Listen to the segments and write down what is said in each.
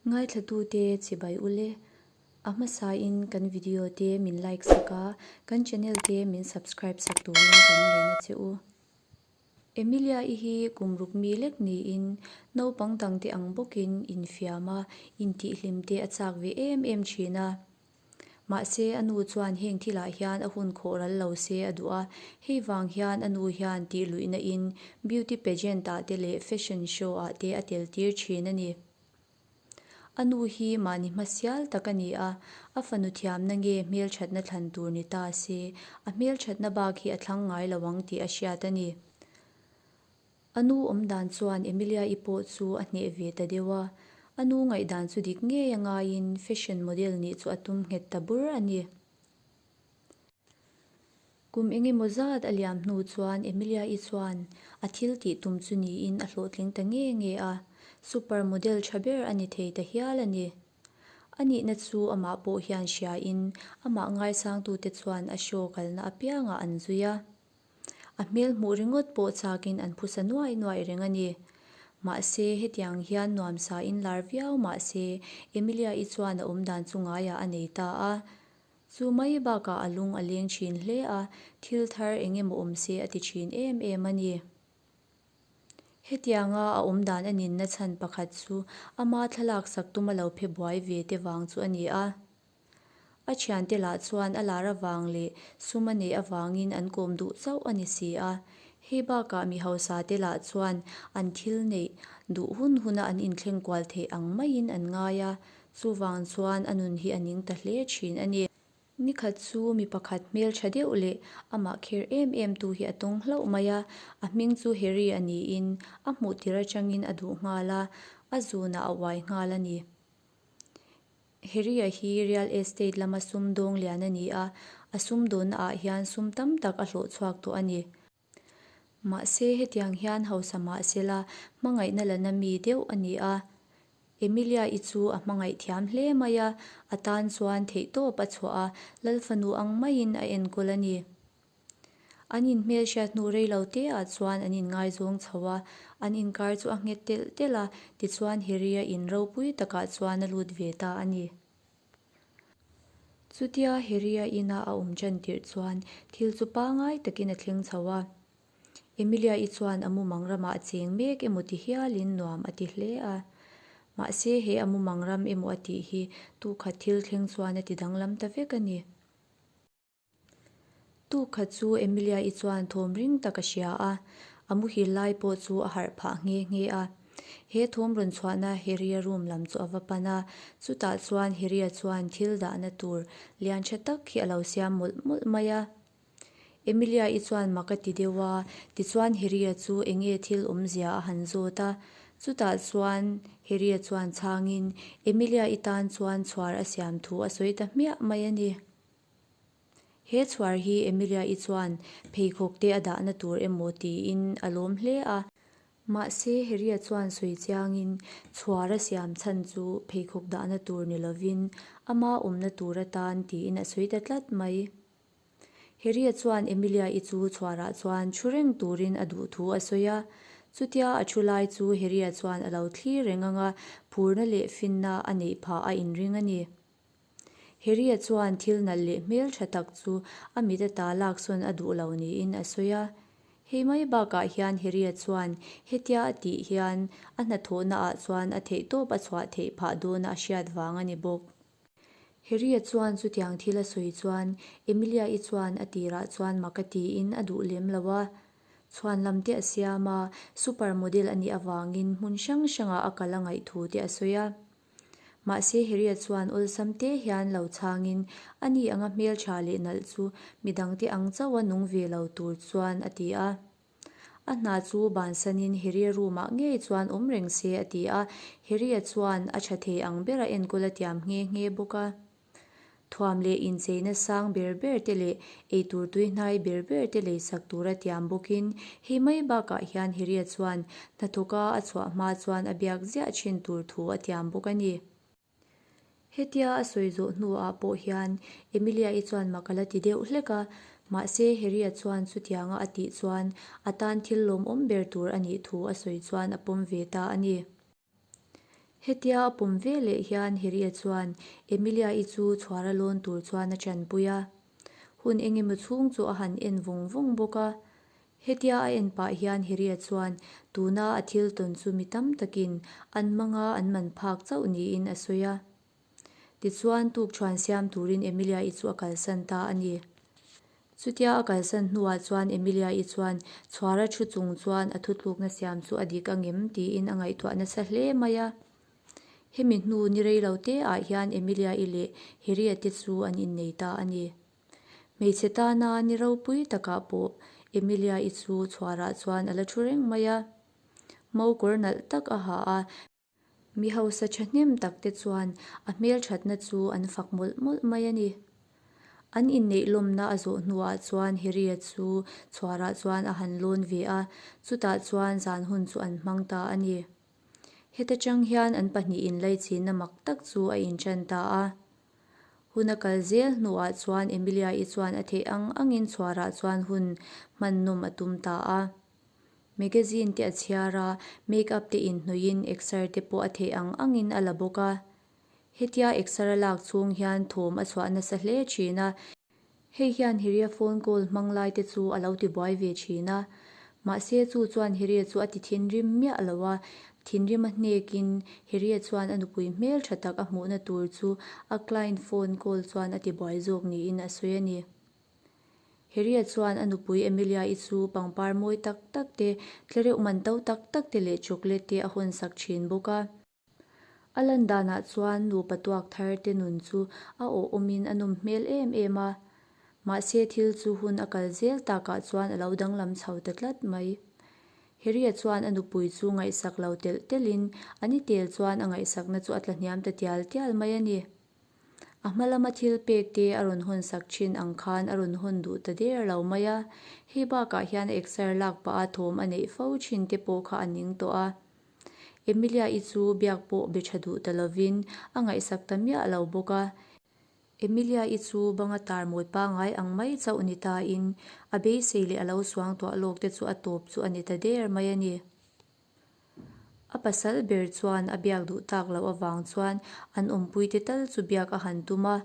Ngaithlatute chibai ule. A hmasain kan video te min like sak a, kan channel te min subscribe sak turin kan ngen a che u. Emilia-i hi kum ruk mi lek niin naupang dangte ang bawkin infiam a, intihhlim te a chak ve em em thin a. Mahse, a nu chuan heng thilah hian a hun khawh ral lo se a duh a, hei vang hian a nu hian tih luihna in beauty pageant ah te leh fashion show ah te a tel tir thin a ni. A nu hi mahni hmasial tak a ni a, a fanu thiamna nge hmelthatna thlan tur ni ta se, a hmelthatna bak hi a thlang ngai lo ang tih a hriat a ni. A nu awm dan chuan Emilia-i pawh chu a hneh ve ta deuh a, a nu ngaihdan chu dik ngei a ngaiin fashion model nih chu a tum nghet ta bur a ni. Kum eng emaw zat a liam hnu chuan Emilia-i chuan a thil tih tum chu niin a hlawhtling ta nge nge a, super model tha ber a ni thei ta hial a ni. A nihna chu amah pawh hian hriain amah ngaisangtute chuan a show kalna apiangah an zui a. A hmel hmuh ringawt pawh chakin an phusa nuai nuai reng a ni. Mahse, hetiang hian nuamsain lar viau mahse, Emilia-i chuan a awmdan chu ngaiah a nei ta a. Chu mai bakah a lung a leng thin hle a, thil thar eng emaw awm se a ti thin em em a ni. Hetianga a awmdan a ninna chhan pakhat chu ama thlalak sak tuma lo phe buai ve te vang chu a ni a. A thiante lah chuan a lar avang leh sum a neih avangin an kawm duh chauh a ni si a. Hei bakah mi hausa te lah chuan an thil neih duh hun huna an inthleng kual theih ang maiin an ngai a, chuvang chuan a nun hi a ning ta hle thin a ni. Nikhat chu mi pakhat hmel tha deuh leh amah kher em em tu hi a tawng hlauh mai a, a hming chu Harry a niin a hmuh tir atangin a duh nghal a, a zunah a uai nghal a ni. Harry-a hi real estate lama sumdawng lian a ni a, a sumdawnna ah hian sum tam tak a hlawh chhuak tawh a ni. Mahse, hetiang hian hausa mah sela hmangaihna la na mi deuh a ni a. Emilia-i chu a hmangaih thiam hle mai a, a tan chuan theihtawp a chhuah a, Lalfanu ang maiin a enkawl a ni. An inhmelhriat hnu rei lo te ah chuan an inngaizawng chho a, an inkar chu a nghet telh telh a, tichuan Harry-a in ropui takah chuan a lut ve ta a ni. Chutia Harry-a ina a awm ṭan tirh chuan thil chu pangai takin a thleng chho a. Emilia-i chuan a mumang ramah a cheng mek emaw ti hialin nuam a ti hle a. Mahse he a mumang ram emaw a tih hi tukhat thil thleng chuan a ti danglam ta vek a ni. Tukhat chu Emilia-i chuan thawm ring tak a hria a, a muhil lai pawh chu a harh phah nghe nghe a. He thawm rawn chhuahna Harry-a room lam chu a va pan a, chutah chuan Harry-a chuan thil dahna tur lian tha tak hi a lo siam mawlh mawlh mai a. Emilia-i chuan mak a ti deuh a, tichuan Harry-a chu eng nge thil awmzia a han zawt a. Chutah chuan Harry-a chuan chhangin Emilia-i tan chuan chhuar a siam thu a sawi ta hmiah mai a ni. He chhuar hi Emilia-i chuan pheikhawk te a dahna tur emaw tiin a lawm hle a. Mahse, Harry-a chuan sawi chiangin chhuar a siam chhan chu pheikhawk dahna tur ni lovin ama awmna tur atan tiin a sawi ta tlat mai. Harry-a chuan Emilia-i chu chhuarah chuan thu reng turin a duh thu a sawi a. Chutia a thu lai chu Harry-a chuan a lo thlir reng anga phurna leh finna a neih phah a inring a ni. Harry-a chuan thil nalh leh hmel tha tak chu a mit ata laksawn a duh lo niin a sawi a. Hei mai bakah hian Harry-a chuan hetia a tih hian a hnathawhna ah chuan a theihtawp a chhuah theih phah dawna a hriat vang a ni bawk. Harry-a chuan chutiang thil a sawi chuan Emilia-i chuan a tirah chuan mak a tiin a duh lem lo a. Chhuan lam te a siam a, super model a nih avangin hmun hrang hrangah a kal a ngaih thu te a sawi a. Mahse Harriet chuan awlsam te hian lo chhangin a ni anga hmeltha leh nalh chu midangte ang chauha nung ve lo tur chuan a ti a. A hna chu bansanin Harriet room ah ngei chuan awm reng se a ti a, Harriet chuan a tha thei ang bera enkawl a tiam nghe nghe bawk a. Thuam leh incheina sang ber ber te leh eitur tuihnai ber ber te leisak tura tiam bawkin hei mai bakah hian Harriet chuan hnathawka a chhuah hma chuan a biak ziah thin tur thu a tiam bawk a ni. Hetia a sawi zawh hnuah pawh hian Emilia-i chuan mak a la ti deuh hlek a, mahse Harriet chuan chutianga a tih chuan a tan thil lawmawm ber tur a nih thu a sawi chuan a pawm ve ta a ni. Hetia a pawm ve leh hian Harry-a chuan Emilia-i chu chhuara lawn tur chuan a tanpui a. Hun engemaw chhung chu a han en vawng vawng bawk a. Hetia a en pah hian Harry-a chuan tuna a thil tawn chu mi tam takin an manga an man phak chauh niin a sawi a. Tichuan tukṭhuan siam turin Emilia-i chu a kalsan ta a ni. Chutia a kalsan hnuah chuan Emilia-i chuan chhuara thu chung chuan a thutlukna siam chu a dik angem tiin a ngaihtuah nasa hle mai a. Hemi hnu ni rei lo te ah hian Emilia-i leh Harry-a te chu an innei ta a ni. Hmeichhe tana ni ropui takah pawh Emilia-i chu chhuarah chuan a la thu reng mai a. Mokawr nalh tak a ha a. Mi hausa thahnem tak te chuan a hmelthatna chu an fak mawlh mawlh mai a ni. An inneih lawmna a zawh hnuah chuan Harry-a chu chhuarah chuan a han lawn ve a, chutah chuan zan hun chu an hmang ta a ni. Heta chang hian an pahnihin laichinna mak tak chu a inṭan ta a. Hun a kal zel hnuah chuan Emilia-i chuan a theih ang angin chhuarah chuan hun hman nawm a tum ta a. Magazine te a chhiar a, make up te inhnawih in exer te pawh a theih ang angin a la bawk a. Hetia exer a lak chhung hian thawm a chhuah nasa hle thin a. Hei hian Hiria phone call hmang lai te chu a lo ti buai ve thin a. Mahse chu chuan Hiria chu a ti thinrim miah lo a, thinrim a hnek in Hiria chuan a nupui hmel tha tak a hmuhna tur chu a client phone call chuan a ti buai zawk niin a sawi a ni. Harry-a chuan a nupui Emilia-i chu pangpar mawi tak tak te, tlereuh man to tak tak te leh chocolate te a hawn sak thin bawk a. A lan danah chuan nupa tuak thar te nun chu a awhawmin a nawm hmel em em a. Mahse thil chu hun a kal zel takah chuan a lo danglam chho ta tlat mai. Harry-a chuan a nupui chu ngaihsak lo telh telhin a ni tel chuan a ngaihsakna chu a tlahniam ta tial tial mai a ni. A hma lama thil pek te a rawn hawn sak thin ang khan a rawn hawn duh ta der lo mai a, hei bakah hian a exer lak pah a thawm a neih fo thin te pawh kha a ning tawh a. Emilia-i chu biak pawh be tha duh ta lovin a ngaihsak ta miah lo bawk a. Emilia-i chu banga tar mawi pangai ang mai chauh ni tain a beisei leh a lo suangtuah lawk te chu a tawp chu a ni ta der mai a ni. A pasal ber chuan a biak duh tak loh avang chuan an awmpuite tal chu biak a han tum a,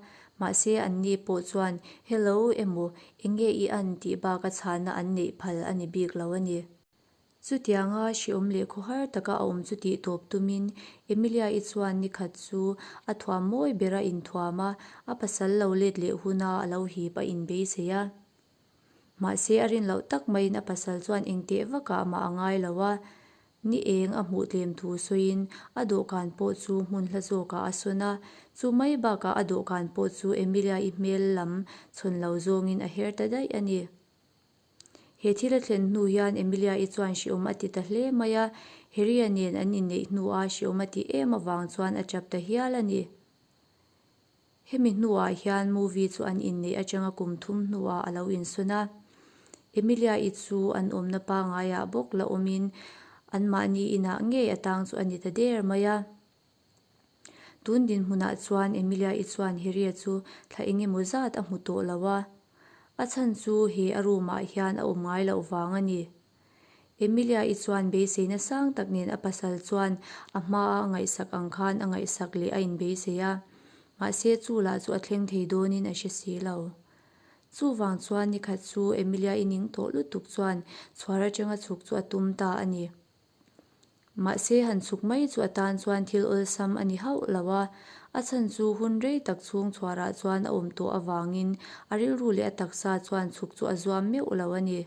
mahse anni pawh chuan hello emaw enge i an tih bak a chhana an neih phal a ni bik lo a ni. Chutianga hriawm leh khawhar taka a awm chu tih tawp tumin Emilia-i chuan nikhat chu a thuam mawi ber a inthuam a, a pasal lo let leh huna a lo hip a inbeisei a. Mahse a rin loh tak maiin a pasal chuan engteh vakah mah a ngai lo a, ni eng a hmuh tlem thu sawiin a dawhkan pawh chu hmun hla zawkah a sawn a, chu mai bakah a dawhkan pawh chu Emilia-i hmel lam chhawn lo zawngin a her ta daih a ni. He thil a thlen hnu hian Emilia-i chuan hriawm a ti ta hle mai a, Harry-a nen an inneih hnuah hriawm a tih em avang chuan a tap ta hial a ni. Hemi hnuah hian movie chu an inneih atanga kum thum hnuah a lo insawn a. Emilia-i chu an awmna pangaiah bawk la awmin anmahni inah ngei a tang chu a ni ta der mai a. Tun dinhmunah chuan Emilia-i chuan Harry-a chu thla eng emaw zat a hmu tawh lo a. A chhan chu he a room-ah hian a awm ngai loh vang a ni. Emilia-i chuan beiseina sang tak nen a pasal chuan a hmaa a ngaihsak ang khan a ngaihsak leh a inbeisei a, mahse chu lah chu a thleng thei dawnin a hre si lo. Chuvang chuan nikhat chu Emilia-i ning tawh lutuk chuan chhuar atanga chhuk chu a tum ta a ni. Mahse han chhuk mai chu atan chuan thil awlsam a ni hauh lo a, a chhan chu hun rei tak chhung chhuarah chuan a awm tawh avangin a rilru leh a taksa chuan chhuk chu a zuam meuh lo a ni.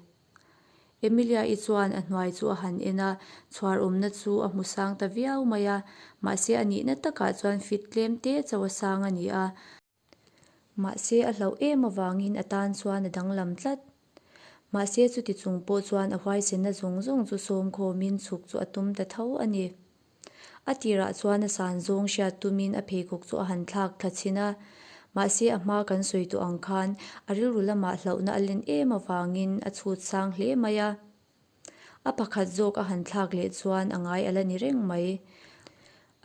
Emilia-i chuan a hnuai chu a han en a, chhuar awmna chu a hmu sang ta viau mai a, mahse a nihna takah chuan fit tlem te chauh a sang a ni a. Mahse a hlauh em avangin a tan chuan a danglam tlat. Mahse chuti chung pawh chuan a huaisenna zawng zawng chu sawm khawmin chhuk chu a tum ta tho a ni. A tirah chuan a san zawng hriat tumin a pheikhawk chu a han thlak thla chhin a, mahse a hma kan sawi tawh ang khan a rilru lamah hlauhna a len em avangin a chhut sang hle mai a. A pakhat zawk a han thlak leh chuan a ngai a la ni reng mai.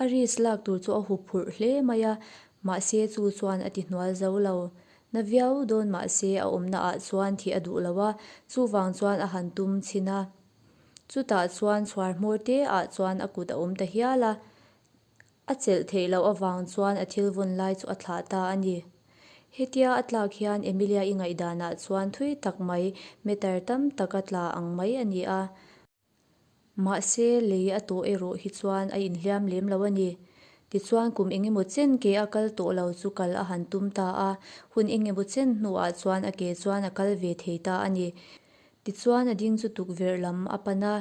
A risk lak tur chu a hup phurh hle mai a, mahse chu chuan a ti hnual zo lo. Na viau dawn mahse a awmna ah chuan thih a duh lo a, chuvang chuan a han tum chhin a. Chutah chuan chhuar hmawr te ah chuan a kut a awm ta hial a. A chelh theih loh avang chuan a thil vawn lai chu a thlah ta a ni. Hetia a tlak hian Emilia-i ngaihdanah chuan thui tak mai, meter tam taka tla ang mai a ni a. Mahse, lei a tawh erawh hi chuan a inhliam lem lo a ni. Tichuan kum engemaw chen ke a kal tawh lo chu kal a han tum ta a, hun engemaw chen hnuah chuan a ke chuan a kal ve thei ta a ni. Tichuan a ding chu tukverh lam a pan a,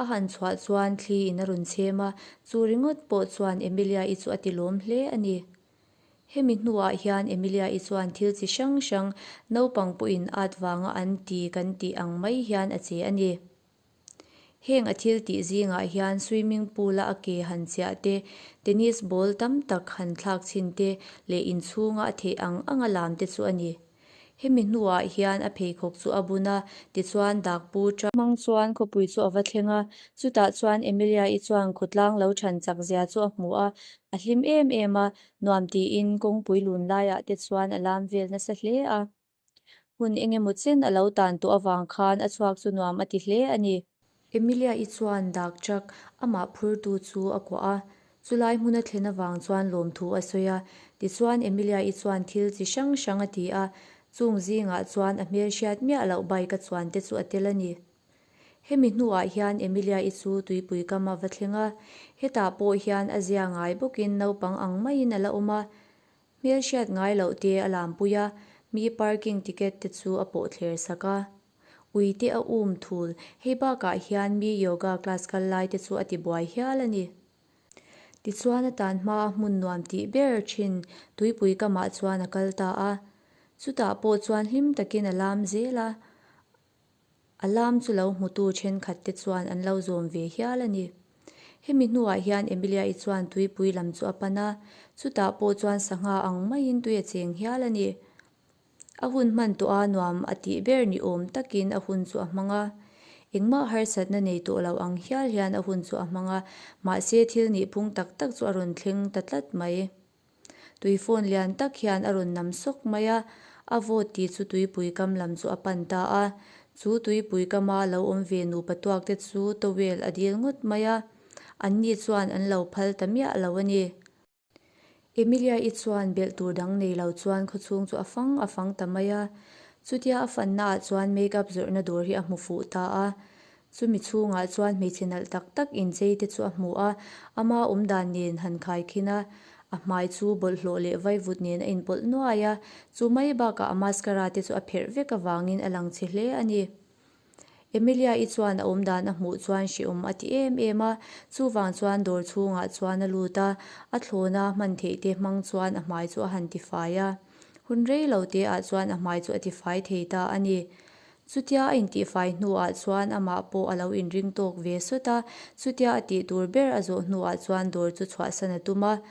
a han chhuah chuan thli in a rawn chhem a, chu ringawt pawh chuan Emilia-i chu a ti lawm hle a ni. Hemi hnuah hian Emilia-i chuan thil chi hrang hrang naupang pawhin at vanga an ti kan tih ang mai hian a che a ni. Heng a thil tih zingah hian swimming pool-a a ke han chiah te, tennis ball tam tak han thlak chhin te leh inchhunga a theih ang anga lam te chu a ni. Hemi hnuah hian a pheikhawk chu a bun a, tichuan dak pu tha. Hmang chuan khawpui chu a va thleng a, chutah chuan Emilia-i chuan khawtlang lo than chak zia chu a hmu a, a hlim em em a, nuam tiin kawngpui lun laiah te chuan a lam vel nasa hle a. Hun engemaw chen a lo tan tawh avang khan a chhuak chu nuam a ti hle a ni. Emilia-i chuan dak truck amah phurtu chu a kuah a, chulai hmun a thlen avang chuan lawmthu a sawi a. Tichuan Emilia-i chuan thil chi hrang hrang a ti a, chung zingah chuan a hmelhriat miah loh bike a chuan te chu a tel a ni. Hemi hnuah hian Emilia-i chu tuipui kam a va thleng a, hetah pawh hian a zia ngai bawkin naupang ang maiin a la awm a, Hmelhriat ngai loh te a lampui a, mi parking ticket te chu a pawh thler sak a. Ui te a um thul, hei bakah hian mi yoga class kal lai te chu a ti buai hial a ni. Tichuan a tan hma a hmun nuam tih ber thin tuipui kamah chuan a kal ta a. Chutah pawh chuan hlim takin a lam zel a. A lam chu lo hmutu thenkhat te chuan an lo zawm ve hial a ni. Hemi hnuah hian Emilia-i chuan tuipui lam chu a pan a, chutah pawh chuan sangha ang maiin tui a cheng hial a ni. A hun hman tawh a nuam a tih ber ni awm takin a hun chu a hmang a. Engmah harsatna nei tawh lo ang hial hian a hun chu a hmang a, mahse thil nihphung tak tak chu a rawn thleng ta tlat mai. Tui phone lian tak hian a rawn nam sawk mai a, a vawt tih chu tuipui kam lam chu a pan ta a. Chu tuipui kama lo awm ve nupa tuak te chu towel a dil ngawt mai a, anni chuan an lo phal ta miah lo a ni. Emilia-i chuan belh tur dang nei lo chuan khawchhung chu a fang a fang ta mai a. Chutia a fanna ah chuan make up zawrhna dawr hi a hmu fuh ta a. Chumi chhungah chuan hmeichhe nalh tak tak inchei te chu a hmu a, ama awmdan nen han khaikhin a, a hmai chu bawlhhlawh leh vaivut nen a inpawlh nuai a, chu mai bakah a mascara te chu a pherh vek avangin a lang chhe hle a ni. Emilia-i chuan a awmdan a hmuh chuan hrehawm a ti em em a, chuvang chuan dawr chhungah chuan a lut a, a thlawna hman theih te hmang chuan a hmai chu a han tifai a. Hun rei lo te ah chuan a hmai chu a tifai thei ta a ni. Chutia a intihfai hnuah chuan amah pawh a lo inring tawk ve sawt a, chutia a tih tur ber a zawh hnuah chuan dawr chu chhuahsan a tum a.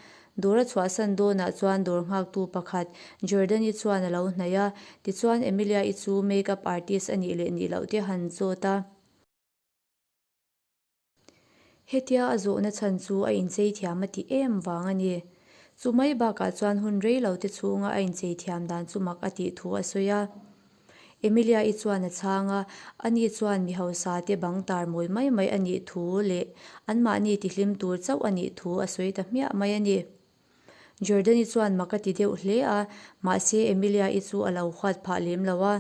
Dawr a chhuahsan dawnah chuan dawr nghaktu pakhat Jordan-i chuan a lo hnaih a, tichuan Emilia-i chu make up artist a nih leh nih loh te han zawt a. Hetia a zawhna chhan chu a inchei thiam a ti em vang a ni. Chu mai bakah chuan hun rei lo te chhunga a inchei thiam dan chu mak a tih thu a sawi a. Emilia-i chuan a chhang a, ani chuan mi hausa te bang tar mawi mai mai a nih thu leh anmahni tihlim tur chauh a nih thu a sawi ta hmiah mai a ni. Jordan-i chuan mak a ti deuh hle a, mahse Emilia-i chu a lo huat phah lem lo a.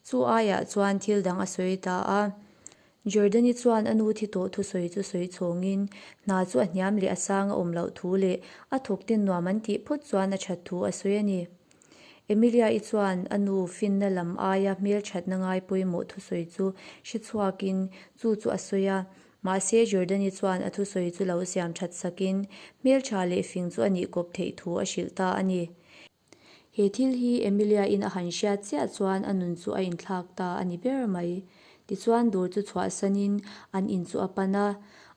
Chu aiah chuan thil dang a sawi ta a. Jordan-i chuan a nu thi tawh thusawi chu sawi chhawngin, hna chu a hniam leh a sang a awm loh thu leh a thawkten nuam an tih phawt chuan a that thu a sawi a ni. Emilia-i chuan a nu finna lam aia hmelthatna ngai pawimawh thusawi chu hre chhuakin chu chu a sawi a. Mahse Jordan-i chuan a thusawi chu lo siam that sakin hmeltha leh fing chu a nih kawp theih thu a hrilh ta a ni. He thil hi Emilia-in a han hriat chiah chuan a nun chu a inthlak ta a ni ber mai. Tichuan dawr chu chhuahsanin an in chu a pan a,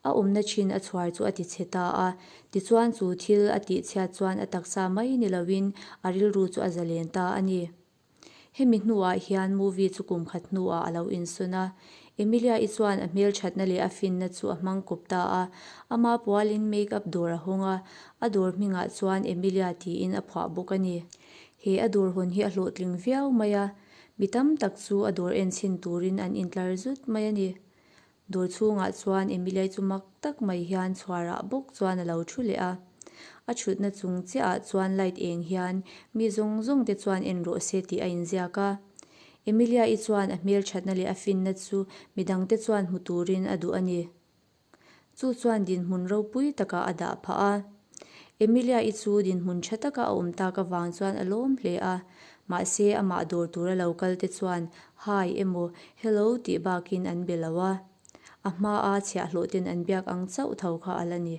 a awmna thin a chhuar chu a tichhe ta a. Tichuan chu thil a tihchhiat chuan a taksa mai ni loin a rilru chu a zalen ta a ni. Hemi hnuah hian movie chu kum khat hnuah a lo insawn a. Emilia-i chuan a hmelthatna leh a finna chu a hmang kawp ta a, ama pualin make up dawr a hawng a, a dawr hmingah chuan Emilia tiin a phuah bawk a ni. He a dawr hawn hi a hlawhtling viau mai a, mi tam tak chu a dawr enchhin turin an intlar zut mai a ni. Dawr chhungah chuan Emilia-i chu mak tak mai hian chhuarah bawk chuan a lo thu leh a. A thutna chung chiahah chuan light eng hian mi zawng zawng te chuan en rawh se tih a inziak a. Emilia-i chuan a hmelthatna leh a finna chu midangte chuan hmu turin a duh a ni. Chu chuan dinhmun ropui takah a dah phah a. Emilia-i chu dinhmun tha taka a awm tak avang chuan a lawm hle a. Mahse, amah dawr tura lo kal te chuan Hi emaw Hello tih bakin an be lo a. A hmaa chhiahhlawh ten an biak ang chauh tho kha a la ni.